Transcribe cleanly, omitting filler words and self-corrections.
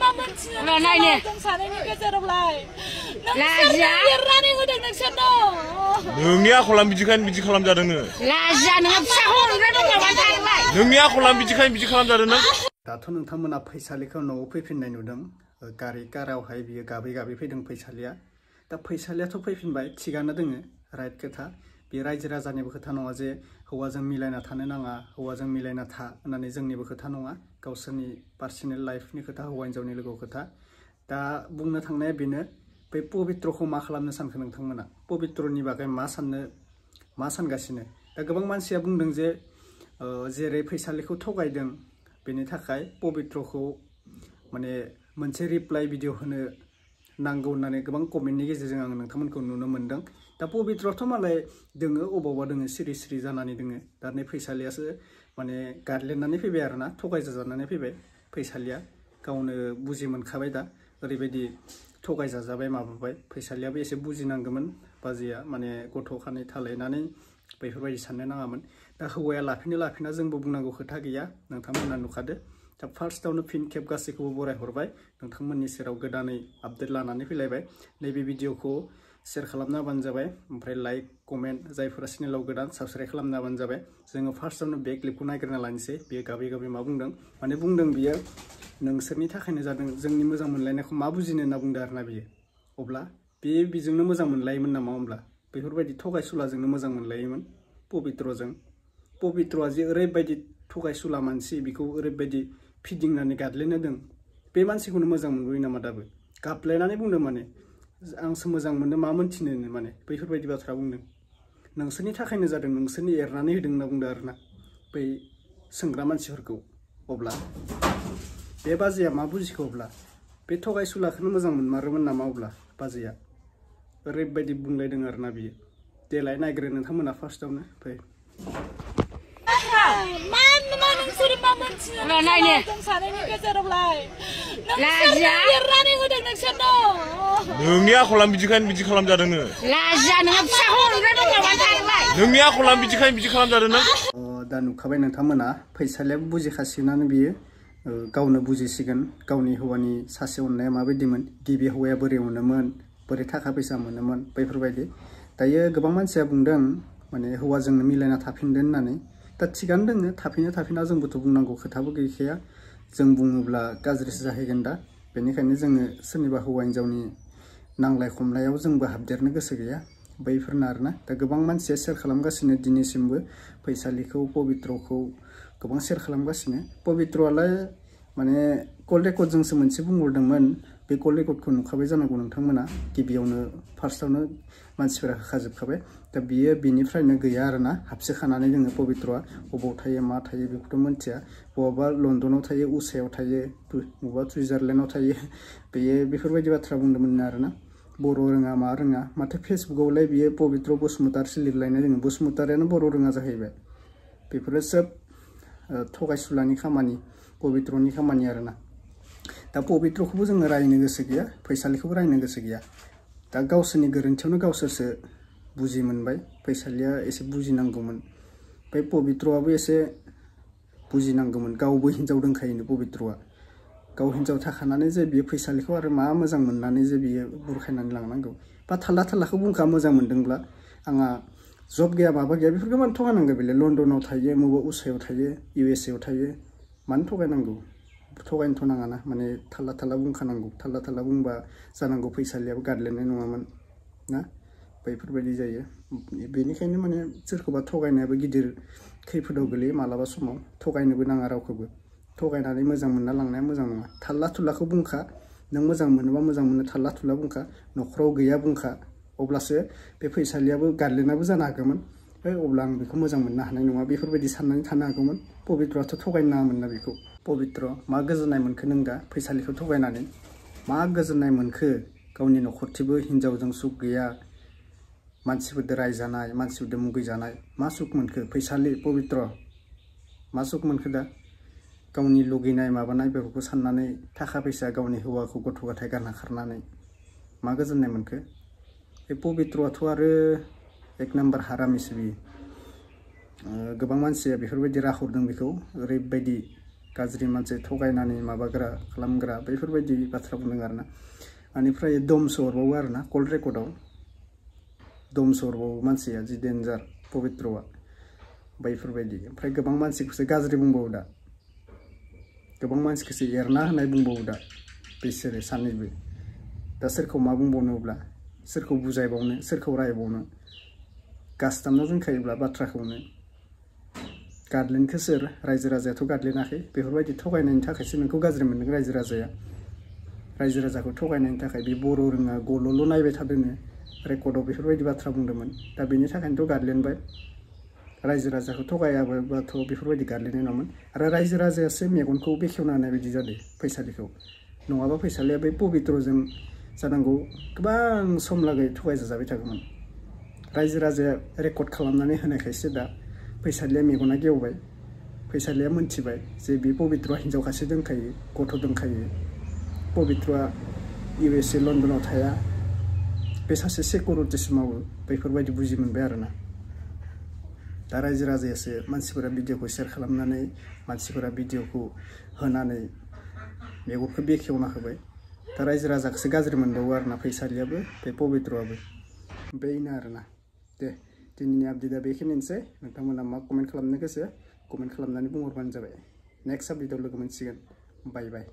मा मोनथिनो नायनो जों सानैनि गेजेरावलाय लाजिया एरनानै होदों नोंसोरनो नोंनि आखला बिदिखायनो बिदि खालामजादों नोङो लाजिया नोङो फिसाखौ ओमफ्राय दंबाय थाबाय नोंनि आखला बिदिखायनो बिदि खालामजादों नों दाथ' नोंथांमोना फैसालिखौ न'आव फैफिननाय नुदों गारि कारावहाय बियो गाबै गाबै फैदों फैसालिया दा फैसालियाथ' फैफिनबाय थिगानो दोङो राइट खोथा बे रायजो राजानिबो खोथा नङा जे हौवाजों मिलायना थानो नाङा हौवाजों मिलायना था होननानै जोंनिबो खोथा नङा गावसोरनि पार्सनेल लाइफनि खोथा हौवा हिन्जावनि लोगो खोथा दा बुंनो थांनाया बेनो बे पबित्रखौ मा खालामनो सानखो नोंथांमोना पबित्रनि बागै मा सानगासिनो दा गोबां मानसिया बुंदों जे जेरै फैसालिखौ थगायदों बेनि थाखाय पबित्रखौ माने मोनसे रिप्लाइ भिडिअ होनो नांगौ होननानै गोबां कमेन्टनि गेजेरजों आं नोंथांमोनखौ नुनो मोन्दों दा पबित्रआथ' मालाय दोङो अबावबा दोङो सिरि सिरि जानानै दोङो दा नै फैसालियासो माने गादलेनानै फैबाय आरोना थगायजाजानानै फैबाय फैसालिया गावनो बुजि मोनखाबाय दा ओरैबायदि थगायजाजाबाय माबाबाय फैसालियाबो एसे बुजिनांगौमोन बाजैया माने गथ' खानै थालायनानै बेफोरबायदि साननो नाङामोन दा हौवाया लाफिना जोंबो बुंनांगौ खोथा गैया नोंथांमोना नुखादो दा फार्स्टआवनो फिन खेब गासैखौबो बरायहरबाय नोंथांमोननि सेराव गोदानै आपडेट लानानै फैलायबाय नैबे भिडिअखौ शेयार खालामना होबानो जाबाय ओमफ्राय लाइक कमेन्ट जायफोरा चेनेलाव गोदान साबस्क्राइब खालामना होबानो जाबाय जोङो फार्स्टआवनो बे क्लिपखौ नायग्रोना लानोसै बेयो गाबै गाबै मा बुंदों माने बुंदों बियो नोंसोरनि थाखायनो जादों जोंनि मोजां मोनलायनायखौ मा बुजिनो होनना बुंदों आरोना बियो अब्ला बेजोंनो मोजां मोनलायोमोन नामा होमब्ला बेफोरबायदि थगायसुलाजोंनो मोजां मोनलायोमोन पबित्रआ जे ओरैबायदि थगायसुला मानसि बेखौ ओरैबायदि फिदिंनानै गादलेनो दों बे मानसिखौनो मोजां मोनबोयो नामा दाबो गाबलायनानै बुंदों माने आंसो मोजां मोनो मा मोनथिनो माने बैफोरबायदि बाथ्रा बुंदों नोंसोरनि थाखायनो जादों नोंसोरनि एरनानै होदों होनना बुंदों आरोना बै सोंग्रा मानसिफोरखौ अब्ला बे बाजैया मा बुजिखो अब्ला बे थगायसुलाखौनो मोजां मोनमारोमोन नामा अब्ला बाजैया ओरैबायदि बुंलायदों आरोना बियो देलाय नायग्रो नोंथांमोना फार्स्टआवनो फै नायनो जों सानैनि गेजेरावलाय लाजिया एरनानै होदों नोंसोरनो नोंनि आखला बिदिखायनो बिदि खालामजादों नोङो लाजिया नोङो फिसाखौ ओमफ्राय दंबाय थाबाय नोंनि आखला बिदिखायनो बिदि खालामजादों नों दा नुखाबाय नोंथांमोना फैसालियाबो बुजिखासिगोनानो बियो गावनो बुजिसिगोन गावनि हौवानि सासे अननाया माबायदिमोन गिबि हौवाया बोरै अनोमोन बोरै थाखा फैसा मोनोमोन बैफोरबायदि दायो गोबां मानसिया बुंदों माने हौवाजोंनो मिलायना थाफिनदों होननानै दा थिगानो दोङो थाफिना जोंबोथ' बुंनांगौ खोथाबो गैखाया जों बुङोब्ला गाज्रिसो जाहैगोन दा बेनिखायनो जोङो सोरनिबा हौवा हिन्जावनि नांलाय खमलायाव जोंबो हाबदेरनो गोसो गैया बैफोरनो आरोना दा गोबां मानसिया शेयार खालामगासिनो दिनैसिमबो फैसालिखौ पबित्रखौ गोबां शेयार खालामगासिनो पबित्रआलाय माने कल रेकर्डजोंसो मोनसे बुंहरदोंमोन बे कल रेकर्डखौ नुखाबाय जानांगौ नोंथांमोना गिबियावनो फार्स्टआवनो मानसिफोरा होखाजोबखाबाय दा बियो बिनिफ्रायनो गैया आरोना हाबसोखानानै जोङो पबित्रआ बबाव थायो मा थायो बेखौथ' मिथिया बहाबा लण्डनाव थायो उसायाव थायो बबावबा सुइजारलेण्डआव थायो बेयो बेफोरबायदि बाथ्रा बुंदोंमोन आरोना बर' रोङा मा रोङा माथो फेसबुकआवलाय बियो पबित्र बसुमतारिसो लिरलायनाय जोङो बसुमतारियानो बर' रोङा जाहैबाय बेफोरो सोब थगायसुलानि खामानि पबित्रनि खामानि आरोना दा पबित्रखौबो जोङो रायनो गोसो गैया फैसालिखौबो रायनो गोसो गैया दा गावसोरनि गोरोन्थियावनो गावसोरसो बुजि मोनबाय फैसालिया एसे बुजिनांगौमोन बे पबित्रआबो एसे बुजिनांगौमोन गावबो हिन्जाव दंखायोनो पबित्रआ गाव हिन्जाव थाखानानै जे बियो फैसालिखौ आरो मा मोजां मोननानै जे बियो बुरखायनानै लांनांगौ बा थाल्लाखौ बुंखा मोजां मोनदोंब्ला आंहा जब गैया माबा गैया बेफोरखौ मानो थगायनांगौ बेलाय लण्डनाव थायो बबेबा उसायाव थायो USA आव थायो मानो थगायनांगौ थगायनोथ' नाङाना माने थाल्ला बुंखानांगौ थाल्ला बुंबा जानांगौ फैसालियाबो गादलेनाय नङामोन ना बैफोरबायदि जायो बेनिखायनो माने सोरखौबा थगायनायाबो गिदिर खैफोदाव गोलैयो मालाबा समाव थगायनोबो नाङा रावखौबो थगायनानै मोजां मोनना लांनाया मोजां नङा थाल्लाखौ बुंखा नों मोजां मोनोबा मोजां मोनो थाल्ला बुंखा न'खराव गैया बुंखा अब्लासो बे फैसालियाबो गादलेनाबो जानो हागौमोन अब्ला आं बेखौ मोजां मोननो हानाय नङा बेफोरबायदि साननानै थानो हागौमोन पबित्रआथ' थगायनो नाङामोन ना बेखौ पबित्र मा गोजोननाय मोनखो नों दा फैसालिखौ थगायनानै मा गोजोननाय मोनखो गावनि न'खरथिबो हिन्जावजों सुख गैया मानसिफोरजों रायजानाय मानसिफोरजों मुगैजानाय मा सुख मोनखो फैसालि पबित्र मा सुख मोनखो दा गावनि लुगैनाय माबानाय बेफोरखौ साननानै थाखा फैसा गावनि हौवाखौ गथ' गथाय गारना खारनानै मा गोजोननाय मोनखो बे पबित्रआथ' आरो एक नाम्बार हारामिसो बियो गोबां मानसिया बेफोरबायदि राहरदों बेखौ ओरैबायदि गाज्रि मानसि थगायनानै माबाग्रा खालामग्रा बेफोरबायदि बाथ्रा बुंदों आरोना बेनिफ्राय दम सहरबावो आरोना कल रेकर्डआव दम सहरबावो मानसिया जि डेन्जार पबित्रआ बैफोरबायदि ओमफ्राय गोबां मानसिखौसो गाज्रि बुंबावो दा गोबां मानसिखौसो एरना होनाय बुंबावो दा बिसोरो सानैबो दा सोरखौ मा बुंबावनोब्ला सोरखौ बुजायबावनो सोरखौ रायबावनो गासथामना दोनखायोब्ला बाथ्राखौनो गादलिनखौ सोर रायजो राजायाथ' गादलिनाखै बेफोरबायदि थगायनायनि थाखायसो नोंखौ गाज्रि मोनदों रायजो राजाखौ थगायनायनि थाखाय बे बर' रोङा गल'ल' नायबाय थादोंनो रेकर्डआव बेफोरबायदि बाथ्रा बुंदोंमोन दा बेनि थाखायनोथ' गादलिनबाय रायजो राजाखौ थगायाबाथ' बेफोरबायदि गादलिनाय नङामोन आरो रायजो राजायासो मेगनखौ बेखेवना होनाय बायदि जादों फैसालिखौ नङाबा फैसालिया बे पबित्रजों जानांगौ गोबां सम लागै थगायजाजाबाय थागौमोन रायजो राजाया रेकर्ड खालामनानै होनायखायसो दा फैसालिया मेगना गेवबाय फैसालिया मोनथिबाय जे बे पबित्रआ हिन्जावखासे दोनखायो गथ' दोनखायो पबित्रआ USA लन्डनाव थाया बे सासे सिकिउरिटिसो मावो बेफोरबायदि बुजि मोनबाय आरोना दा रायजो राजायासो मानसिफोरा भिडिअखौ शेयार खालामनानै मानसिफोरा भिडिअखौ होनानै मेगनखौ बेखेवना होबाय दा रायजो राजाखौसो गाज्रि मोनबावो आरोना फैसालियाबो बे पबित्रआबो बेनो आरोना दे दिनैनि आपडेटआ बेखिनिसै नोंथांमोना मा कमेन्ट खालामनो गोसो कमेन्ट खालामनानै बुंहरबानो जाबाय नेक्स्ट आपडेटआव लोगो मोनसिगोन बाय बाय